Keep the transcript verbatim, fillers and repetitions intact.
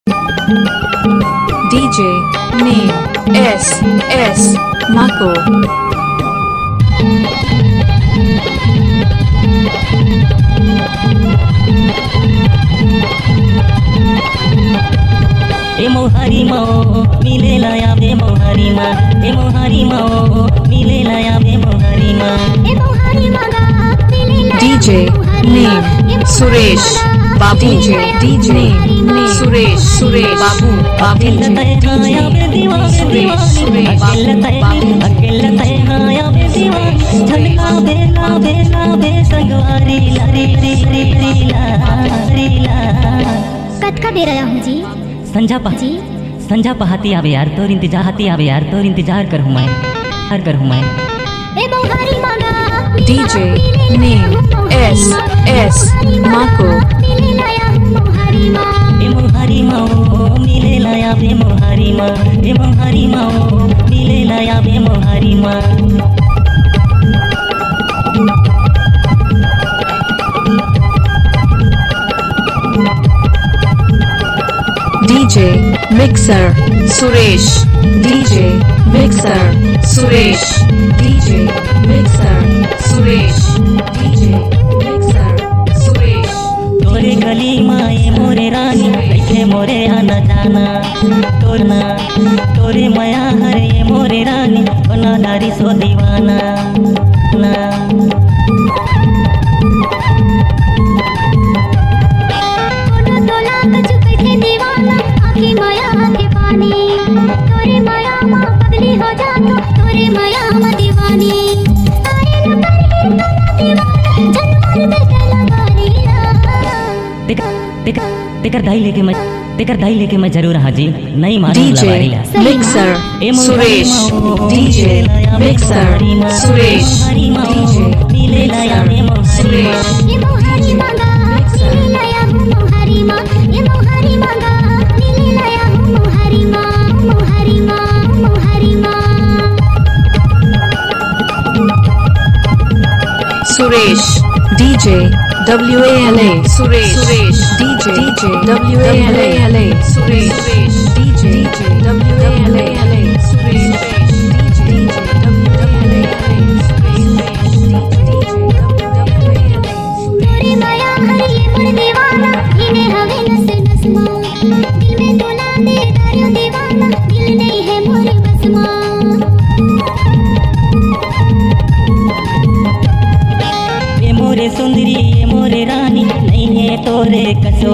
DJ name S S Mako. ए मोहारी मा ओ, मिले लाया बे मोहारी मा। ए मोहारी मा ओ, मिले लाया बे मोहारी मा। ए मोहारी मा गा, मिले लाया DJ bे मोहारी मा। Name ए मोहारी सुरेश मा गा, बाबू। DJ, DJ name Suresh, Suresh Babu, बाबू। अकेल तय हाया बे दीवानी, सुरेश, दीवानी। सुरेश अकेल तय, बाबू। अकेल तय हाया बे दीवानी। झलका बे ना बे ना बे संगवारी ला री री री री ला री ला। कतका बेर आया हूँ जी? संझा पह-, जी। संझा पहाती आवे यार, तोर इंतजार, हाती आवे यार, तोर इंतजार करहूँ मैं, हर करहूँ मैं। ए मोहारी मा गा, DJ name S S Mako। ए मोहारी मा ओ, मिले लाया बे मोहारी मा। ए मोहारी मा ओ, मिले लाया बे मोहारी मा। DJ mixer Suresh, DJ mixer Suresh, DJ mixer Suresh, DJ mixer Suresh. तोरे गली मा ए मोरे रानी, कइसे मोरे आना जाना, तोर ना तोरे मया हरे मोरे रानी, बना दारी सो दीवाना ना। कोनो तोला कछु कथे दीवाना, आँखी मया के पानी। तोरे मया मा पगली हो जातो, तोरे मया मा दीवानी। अरे न करे तोला दीवाना, झन मार दे गला गारी ला। तेकर, तेकर, तेकर दाई लेके मैं, तेकर दाई लेके मैं जरूर हाजिर। नई मारू DJ लवारी ला। Mixer ए मोर सुरेश, हरी माँ, DJ मिले लाया बे mixer मोर हरी माँ, सुरेश, हरी माँ, DJ मिले लाया mixer बे मोर हरी सुरेश, माँ। ए मोहारी माँ गा, mixer मिले लाया हूँ मोहारी माँ। ए मोहारी माँ गा, मिले लाया हूँ मोहारी माँ, मोहारी माँ, मोहारी माँ। Suresh, DJ W A L A Suresh, Suresh DJ, DJ W A L A, W A L A Suresh, Suresh DJ, DJ W A L A, W A L A Suresh, Suresh DJ, DJ W A L A, W A L A Suresh, Suresh DJ, DJ W A L A। तोरे माया हरे मोर दीवाना, इने हवे नस नस मा। दिल में तोला दे दारू दीवाना, दिल नहीं है मोरे बस मा। ए मोरे सुंदरी, ए मोरे रानी, नहीं है तोरे कसो।